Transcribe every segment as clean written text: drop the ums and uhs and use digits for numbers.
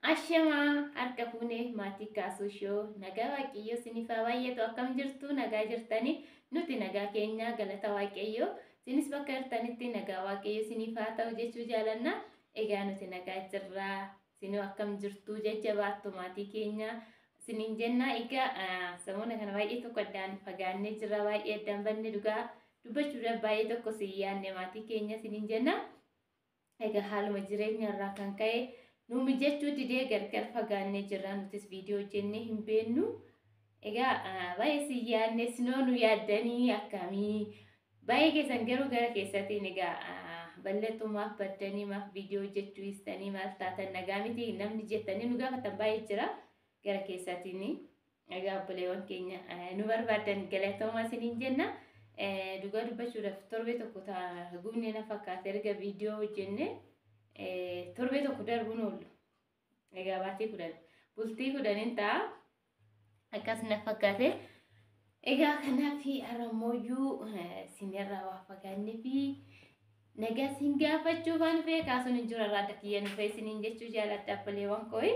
Ashamaa harka fuunee maatii Kaasuu Show, nagaa Waaqayyoo isiniif haa baay'atu. Akkam jirtu? Nagaa jirtanii? Nuti nagaa keenya, galata Waaqayyoo. Isinis bakka jirtanitti nagaa Waaqayyoo isiniif haa ta'u jechuu jaalanna. Egaa nuti nagaa jirraa, isinoo akkam jirtu? Jajjabaattu maatii keenya isiniin jenna. Egaa samoona kana baay'ee tokko addaan fagaannee jirra, baay'ee addaan banne. Dhugaa dubbachuudhaaf baay'ee tokko si yaanne maatii keenya isiniin jenna. Egaa haaluma jireenya irraa kan ka'e nu mijachuu didee gargar fagaannee jirra. Nutis viidiyoo hojjennee hin beennu. Egaa baay'ee si yaanne, isinoo nu yaaddanii akkamii? Baay'ee keessan garuu gara keessatiin egaa bal'attumaaf baddanii, maaf viidiyoo hojjechuu hiistanii, maal taatan, nagaa miti namni jettanii nu gaafatan baay'ee jira gara keessatiin. Egaa obboleewwan keenya nu barbaadan, galatoomaa isiniin jenna. Dhugaa dubbachuudhaaf torbee tokko gubnee na fakkaata erga viidiyoo hojjenne, torbee tokko darbuun oolu. Egaa baatii 10 bultii 10n ta'a akkas na fakkaate. Egaa kanaaf har'amooyyuu isinirraa waa fagaannee fi nagaa isin gaafachuu waan dhufee kaasuun hin jiru, irraa adda kiyya dhufee isiniin jechuu jaaladha obboleewwan kooyi.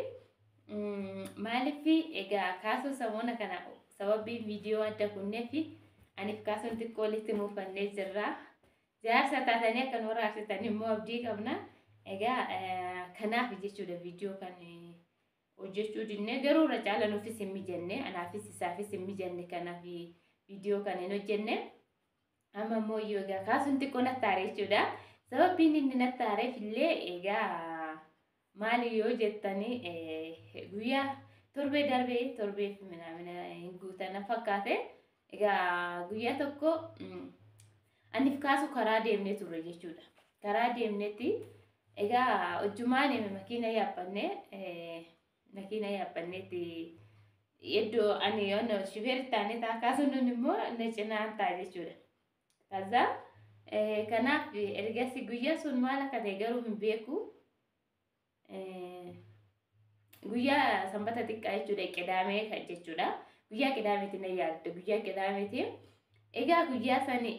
Maaliif egaa kaasuu samoona kana sababii viidiyoo adda kunneef aniif kaasuun xiqqoo walitti muufannee jirra. Jaarsa taatanii akka nu raarsitan immoo abdii qabna. Egaa kanaaf jechuudha viidiyoo kan hojjechuu dinnee, garuu irra caala nuufis hin mijanne, anaafis isaafis hin mijanne, kanaaf viidiyoo kan hin hojjenne. Amma immoo iyyuu egaa kaasuun xiqqoo natti aare jechuudha. Sababiin inni natti aareef illee egaa maali yoo jettanii, guyyaa torbee darbee torbeef minaamina hin guutan fakkaate. Egaa guyyaa tokko aniif kaasu karaa deemnee turre jechuudha. Karaa deemnetti egaa hojjumaan makiina yaabbannee, makiina yaabbanneetti iddoo ani yoon shifeerri taanee taa, kaasuun immoo na cinaan ta'a jechuudha. Kaza kanaaf ergasii guyyaa sun maal akka ta'e garuu hin beeku. Guyyaa sanbata xiqqaa jechuudha, qidaamee jechuudha. Guyyaa qidaameeti na yaadde, guyyaa qidaameeti. Egaa guyyaa sani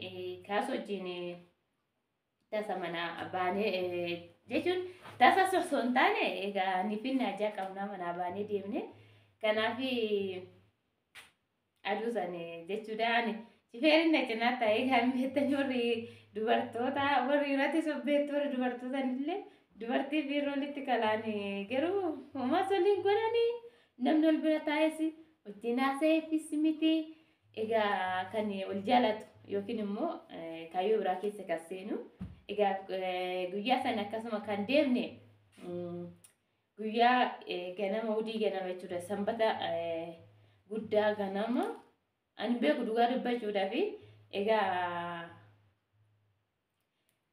kaasu wajjin tasa mana baanee jechuun tasa osoo hin taane, egaa ni finna ajaa qabnaa manaa baanee deemne. Kanaaf aduu sani jechuudha ani shifeerin na cinaa taa'ee kan beektanii warri dubartoota, warri irratti sobbeettu, warri dubartoota illee dubartii fi walitti kalaan garuu homaa soliin godhanii namni ol bira taa'es wajjin haasa'eefis miti. Egaa kan wal jaalatu yookiin immoo kaayyoo biraa keessa kan seenu. Egaa guyyaa sana akkasuma kan deemne guyyaa ganama, udii ganama jechuudha, sanbata guddaa ganama. Ani beeku dhugaa dubbachuudhaaf egaa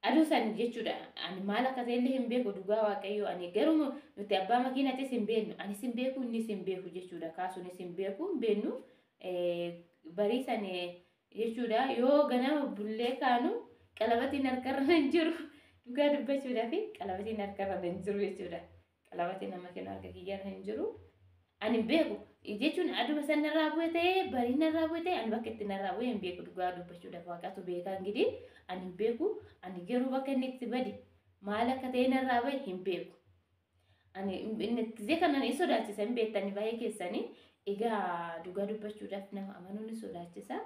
aduu san jechuudha ani maal akka ta'e illee hin beeku, dhugaa Waaqayyoo. Ani garuu nuti abbaa makiinatis hin beeknu, anis hin beeku, innis hin beeku jechuudha, kaasuunis hin beeku, hin beeknu. Barii san jechuudha yoo ganama bullee kaanu qalabatiin harkarra hin jiru, dhugaa dubbachuudhaaf qalabatiin harkarra hin jiru jechuudha, qalabatiin nama kennu harka kiyyarra hin jiru. Ani hin beeku jechuun aduma san narraa bu'e ta'ee, barii narraa bu'e ta'ee, ani bakka itti narraa bu'e hin beeku, dhugaa dubbachuudhaaf Waaqatu beekaa. Ingidi ani hin beeku, ani garuu bakka inni itti bade, maal akka ta'e narraa bahe hin beeku. Ani gisee kana ni sodaachisa, hin beektanii baay'ee keessanii. Egaa dhugaa dubbachuudhaaf nama amanuun ni sodaachisa.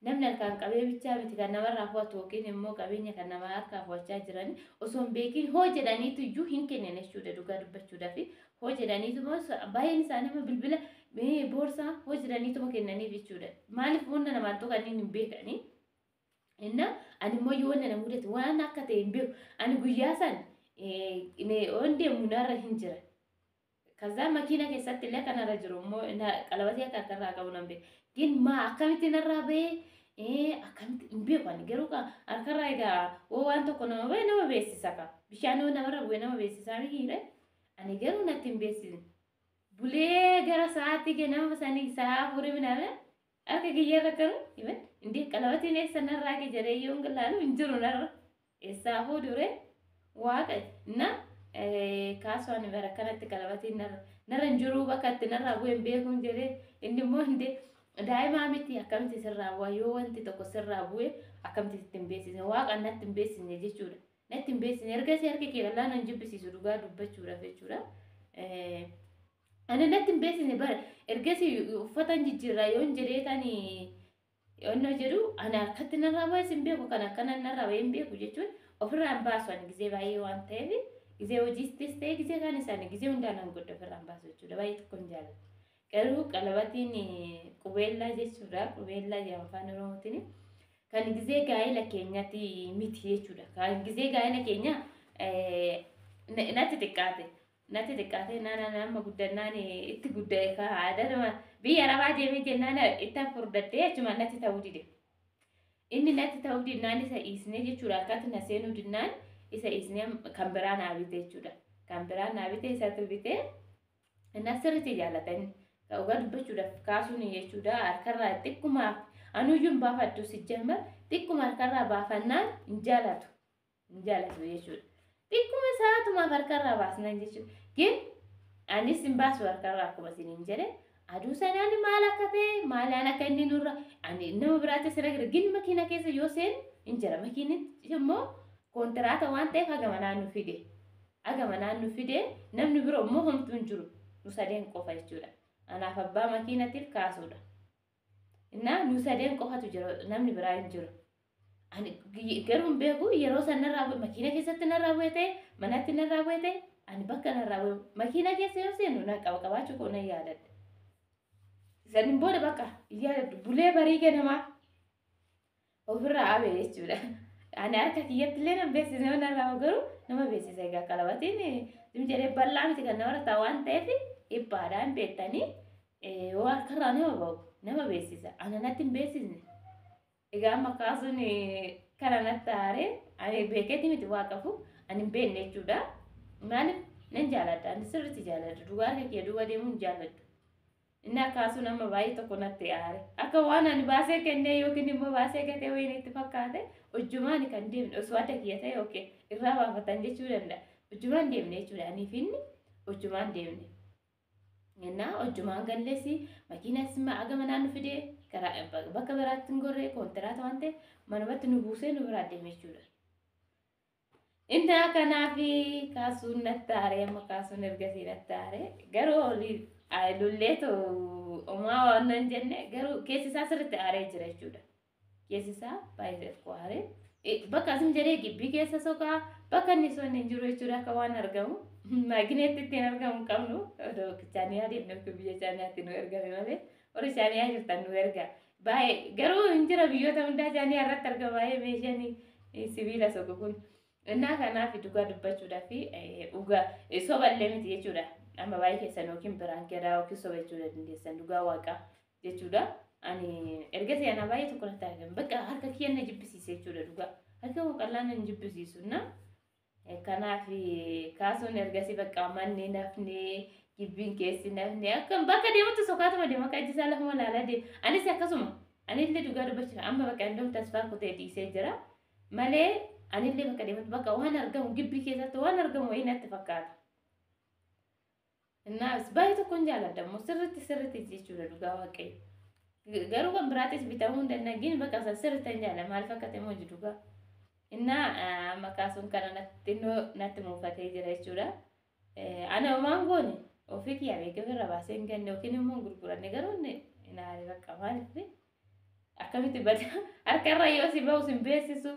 Namni harkaan qabee bichaa miti kan namarraa fu'atu, yookiin immoo qabeenya kan nama harkaa fu'achaa jiran osoo hin beekin hoo jedhaniitu iyyuu hin kennan jechuudha, dhugaa dubbachuudhaaf. Hoo jedhaniitu baay'een isaanii amma bilbila, boorsaa hoo jedhaniituma kennaniif jechuudha. Maaliif wanna namaan tuqanii hin beekanii? Inna ani immoo yoo wanna na mudate waan akka ta'e hin beeku. Ani guyyaa san oon deemu narra hin jira. Kazaa makiina keessatti illee kanarra jiru immoo qalabatii akka harkarraa qabu nan beeka. Gin maa akkamitti narraa bahee, akkamitti hin beeku ani garuu harkarraa. Egaa hoo waan tokko nama bahe nama beeksisa ka. Bishaan hoo namarra bu'e nama beeksisaa mihiire. Ani garuu natti hin beeksisne. Bulee gara sa'aatii ganama sanii sa'a 4 minaame harka kiyyarra kanu himan indee qalabatiin eessa narraa kee jedhee yoo ilaalu hin jiru narra. Eessaa fuudhure Waaqa na kaasuu, ani bara kanatti qalabatiin narra hin jiru, bakka itti narraa bu'e hin beekuun jedhee, inni immoo indee daa'imaa miti, akkamitti sirraa bu'a, yoo wanti tokko sirraa bu'e akkamitti sitti hin beeksisne? Waaqa natti hin beeksisne jechuudha. Natti hin beeksisne. Ergasii harki kee qal'aa nan jibbisiisu, dhugaa dubbachuudhaaf jechuudha. Ani natti hin beeksisne bara ergasii uffata jijjiirraa yoon jedhee tani yoonnoo jedhu ani harkatti narraa ba'es hin beeku kan akkana narraa ba'ee hin beeku jechuun ofirraa hin baasu ani gizee baay'ee waan ta'eef gizee hojiittis ta'e gizee kaan isaanii gizee hundaan nan godhe ofirraa hin baasu jechuudha baay'ee tokko hin jaalladhu. Garuu qalabatiin qubeellaa jechuudha qubeellaa jedhama afaan Oromootiin kan gizee gaa'ela keenyatti miti jechuudha kan gizee gaa'ela keenya natti xiqqaate. Natti xiqqaatee naannoo nama guddannaan itti gudda'e aadaa nama biyya arabaa deemee jennaan itti furdattee achuma natti ta'uu dide. Inni natti ta'uu dinnaan isa dhiisnee jechuudha akkatti na seenuu dinnaan isa dhiisnee kan biraa naa bite jechuudha. Kan biraa naa bite isatu bite inni sirriitti jaallata inni. Dhugaa dubbachuudhaaf kaasuun jechuudha harkarraa xiqquma anuyyuu hin baafadhu si jamma xiqquma harkarraa baafannaan hin jaalatu. Hin jaalatu jechuudha. Xiqquma sa'aatumaaf harkarraa baasnan jechuudha. Gin anis hin baasu harkarraa akkuma isiniin jedhe aduu sanaan maal akka ta'e maalaan akka inni nurra ani nama biraatti sira gira gin makiina keessa yoo seen hin jira makiinichi immoo kontiraata waan ta'eef haga manaan nu fide haga manaan nu fide namni biroo immoo homtuu hin jiru nu sadeen qofa jechuudha. Anaaf abbaa makiinatiif kaasuudha. Innaa nu sadeen qofatu jira namni biraa hin jiru. Ani garuu hin beeku yeroo san narraa bu'e makiina keessatti narraa bu'e ta'e manatti narraa bu'e ta'e ani bakka narraa bu'e makiina keessa yoo seenu nan qaba qabaachuu koo nan yaadadha. Sanin booda bakka yaadadhu bulee barii ganamaa ofirraa abe jechuudha. Ani harka kiyyatti illee nan beeksise narraa garuu nama beeksisa egaa qalabatiin sim jedhee bal'aa miti kan namarra taa'u waan ta'eef dhiphaadhaan beektanii yoo harkarraa nama ba'u nama beeksisa. Ana natti hin beeksisne. Egaa amma kaasuun kana natti aaree ani beekeeti miti waaqafu ani hin beekne jechuudha. Maaliif nan jaaladha ani sirriitti jaaladha dhugaa harka kiyya duuba deemuu hin jaaladhu. Inni kaasuun amma baay'ee tokko natti aare akka waan ani baasee kennee yookiin immoo baasee gatee wayiin itti fakkaate hojjumaan kan deemne osoo adda kiyya ta'e yookiin irraa baafatan jechuu danda'a. Hojjumaan deemne jechuudha aniif inni hojjumaan deemne. Innaa hojjumaan galleessi makiinas aga manaan nu fidee bakka biraatti hin gorree kontiraata waan ta'eef manumatti nu buusee nu biraa deeme jechuudha. Innaa kanaaf kaasuun natti aaree amma kaasuun ergasii natti aaree garuu olii lolleetu homaa waan nan jenne garuu keessi isaa sirriitti aaree jira jechuudha. Keessi isaa baay'ee tokko aaree bakka asin jedhee gibbii keessa soqaa bakka inni sonne hin jiru jechuudha akka waan argamu maagineetti ittiin argamu hin qabnu odoo chaaniyaa deemne yookiin biyya chaaniyaatti nu ergame malee warri chaaniyaa jirtan nu erga. Baay'ee garuu hin jira biyyoota hundaa chaaniyaa irratti argama baay'ee meeshaan sibiila soqu kun. Innaa kanaaf dhugaa dubbachuudhaaf dhugaa soballee miti jechuudha. Amma baay'ee keessan yookiin biraan keraa yookiin soba jechuudha dandeessan dhugaa waaqaa jechuudha. Ani ergasii ana baay'ee tokko natti argame bakka harka kiyya na jibbisiise jechuudha dhugaa. Harka koo qal'aa na hin jibbisiisu na. Kanaaf kaasuun ergasii bakka manni nafni gibbiin keessi nafni akka bakka deemutti sokaatuma deema akka ijji isaa lafuma ilaalaa deema. Anis akkasuma anillee dhugaa dubbachuuf amma bakka inni tasfaa kutee dhiisee jira malee anillee bakka deemutti bakka waan argamu gibbii keessatti waan argamu wayii natti fakkaata. Innaas baay'ee tokkoon jaalladha immoo sirriitti sirriitti jechuudha dhugaa waaqayyo. Garuu kan biraatis bitamuu hin danda'in bakka sana sirriitti hin jaalladha maaliif akka ta'e immoo dhugaa. Innaa amma kaasuun kana natti natti muufatee jira jechuudha. Ana homaan goone ofii kiyyaa beekee ofirra baasee hin ganne yookiin immoo hin gurguranne garuu inni aare bakka maaliif akkamitti bada harkarra yoo si ba'u si hin beeksisu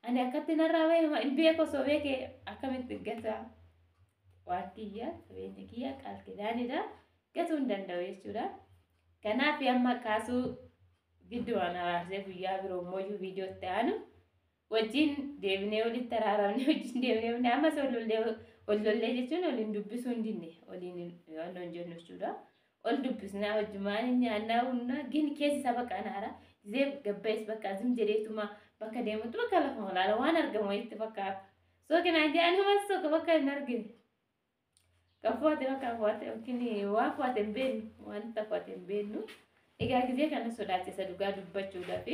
ani akkatti narraa bahe hin beeku osoo beekee akkamitti gata waan kiyya qabeenya kiyya qaal kidaanidha gatuu hin danda'u jechuudha. Kanaaf amma kaasuu giddumaan araarsee guyyaa biroo immoo viidiyoo itti aanu wajjin deebinee walitti araaramnee wajjin deebinee ammas ol lollee jechuun waliin dubbisuu hin dinne waliin hin jennu jechuudha. Ol dubbisnaa wajjumaan nyaannaa humna gin keessi isaa bakka anaara gisee gabbaa'es bakka azim jedheetuma bakka deemutti bakka lafuma olaala waan argamu wayitti fakkaata. Sookinaan jedhan soka bakka hin argine. Kan fo'ate bakka fo'ate yookiin waan fo'ate hin beeknu wanta fo'ate hin beeknu. Egaa gisee kana sodaachisa dhugaa dubbachuudhaaf.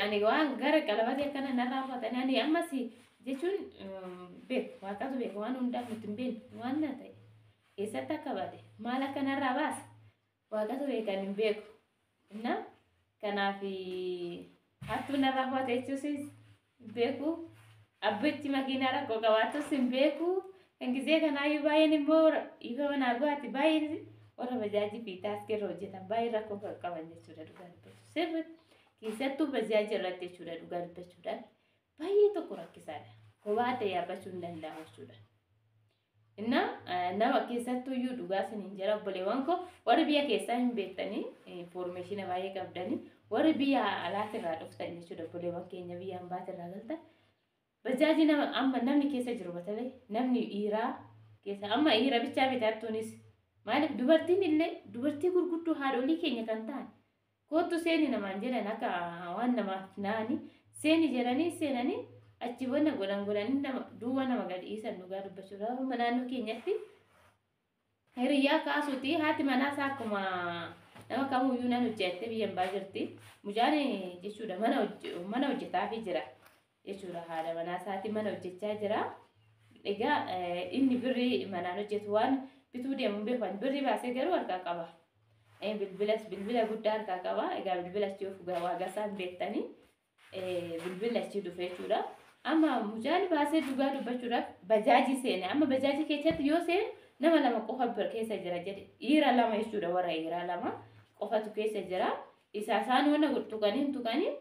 Ani waan gara qalabatee akkana narraa fo'atanii ani ammas jechuun beeku waaqatu beeku waan hundaaf nuti hin beeknu waan na ta'e. Eessatti akka bade maal akka narraa baase waaqatu beekan hin beeku. Innaa kanaaf hattuu narraa fo'ate jechuus hin beeku. Abbichi makiinaa rakkoo qabaatus hin beeku. Kan gisee kanaayyuu baay'een immoo ifa manaa go'aati baay'een warra bajaajii fi taaskii irra hojjetan baay'ee rakkoo kan qaban jechuudha dhugaa dubbachuu. Sirriitti keessattuu bajaajii irratti jechuudha dhugaa dubbachuudhaan baay'ee tokko rakkisaadha. Kophaa adda yaabbachuu hin danda'amu jechuudha. Innaa nama keessattuu iyyuu dhugaa isiniin jira obboleewwan koo warri biyya keessaa hin beektanii infoormeeshina baay'ee qabdanii warri biyya alaatirraa dhuftan jechuudha obboleewwan keenya biyya ambaatirraa galtan. Bajaajii nama amma namni keessa jiru batalee namni dhiiraa keessa amma dhiira bichaa bitaattuunis maaliif dubartiin illee dubartii gurguddoo haadholii keenya kan ta'an kootu seeni namaan jedhan akka waan namaaf na'anii seeni jedhanii seenanii achi wanna godhan godhanii nama duwwaa nama gad dhiisan dhugaa dubbachuudhaaf amma naannoo keenyatti hiriyyaa kaasuuti haati manaa isaa akkuma nama kamuyyuu nan hojjette biyya hambaa jirti mucaan jechuudha mana hojjetaafii jira jechuudha haadha manaa isaati mana hojjechaa jira. Egaa inni birrii manaan hojjetu waan bituu deemu beekan birrii baasee garuu harkaa qaba. Bilbilas bilbila guddaa harkaa qaba. Egaa bilbila achi of waagaa isaan beektanii bilbila achi dhufe jechuudha. Amma mucaan baasee dhugaa dubbachuudhaaf bajaajii seene. Amma bajaajii keessatti yoo seenu nama lama qofa keessa jira jedhe. Dhiira lama jechuudha warra dhiiraa lama qofatu keessa jira. Isa isaan wanna tuqanii tuqanii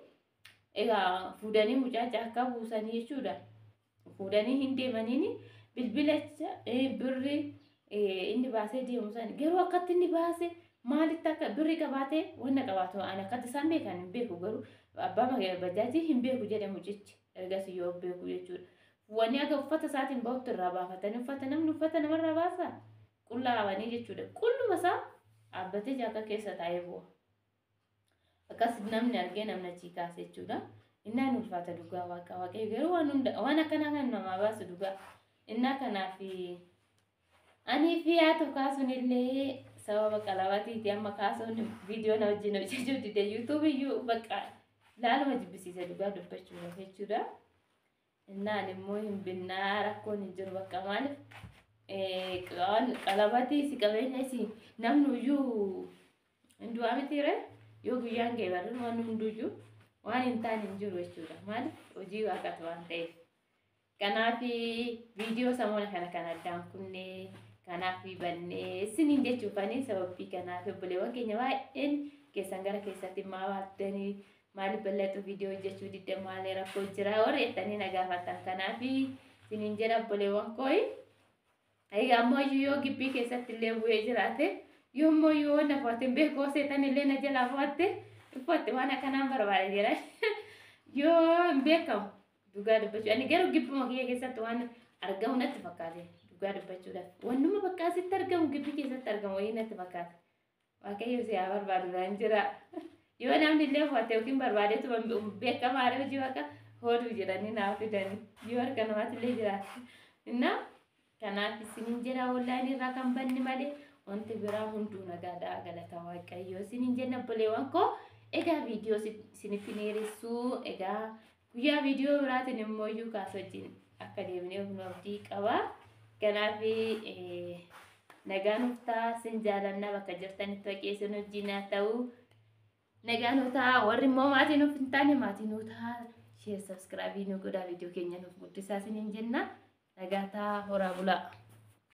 egaa fuudhanii mucaa caakkaa buusanii jechuudha. Fuudhanii hin deemaniini bilbilacha birri inni baasee deemu sana garuu akkatti inni baase maalitti akka birri qabaatee wanna qabaatu ani akkatti isaan beekan hin beeku garuu abbaa bajaajii hin beeku jedhe mucichi ergasii yoo beeku jechuudha. Wanni akka uffata isaatiin bahutti irraa baafatanii uffata namni uffata namarraa baasa qullaa'anii jechuudha. Qulluma isaa dhaabbatee caakkaa keessa taa'ee bu'a. Akkas namni argee namni achii kaase jechuudha. Innaan ulfaata dhugaa waaqa waaqayyo garuu waan hunda waan akkanaa kan namaa baasu dhugaa. Innaa kanaaf anii fi haa ta'u kaasuun illee sababa qalabatiiti amma kaasuun viidiyoo na wajjin hojjechuu dide yuutuubii iyyuu bakka laaluma jibbisiise dhugaa dubbachuudhaaf jechuudha. Innaan immoo hin binnaa rakkoon hin jiru bakka maaliif qalabatii si qabeenya isi namni iyyuu hin du'aa mitiire yoo guyyaan ga'e barri waan hunduyyuu waan hin taane hin jiru jechuudha. Maaliif hojii waaqatu waan ta'eef. Kanaaf viidiyoo samoona kana kan addaan kunnee kanaaf bannee isiniin jechuufanii sababii kanaaf obboleewwan keenya baay'een keessan gara keessatti maa baattanii maaliif bal'atu viidiyoo hojjechuu didda maalee rakkoo jira warra jettanii na gaafatan kanaaf isiniin jedha obboleewwan kooyi. Egaa ammoo yoo gibbii keessatti illee bu'ee jiraate yoommoo yoo na fo'atte beekoo seetan illee na jalaa fo'atte fo'atte waan akkanaan barbaade jedhan yoo hin beekamu dhugaa dubbachuu ani garuu gibbuma kiyya keessatti waan argamu natti fakkaate dhugaa dubbachuudhaaf wannuma bakka asitti argamu gibbii keessatti argamu wayii natti fakkaata waaqayyo si haa barbaadu naan jira yoo namni illee fo'atte yookiin barbaadeetu beekamaadha hojii waaqa hooduu jedhanii naaf fidanii yoo harka namaatti illee jiraate innaa kanaaf isiniin jira onlaayinii irraa kan banni malee wanti biraa hunduu nagaadha galata waaqayyo isiniin jenna obboleewwan koo egaa viidiyoo isinitti dheeressuu egaa guyyaa viidiyoo biraatiin immoo iyyuu kaas wajjin akka deemnee of nu abdii qaba. Kanaaf nagaa nuuf ta'a sin jaalannaa bakka jirtanitti waaqayyo isin wajjin haa ta'u. Nagaa nuuf ta'a warri immoo maatii nuuf hin taane maatii nuuf ta'a. Sheer sabskraabii nu godhaa viidiyoo keenya nuuf guddisaa isiniin jenna. Nagaa ta'a horaa bulaa.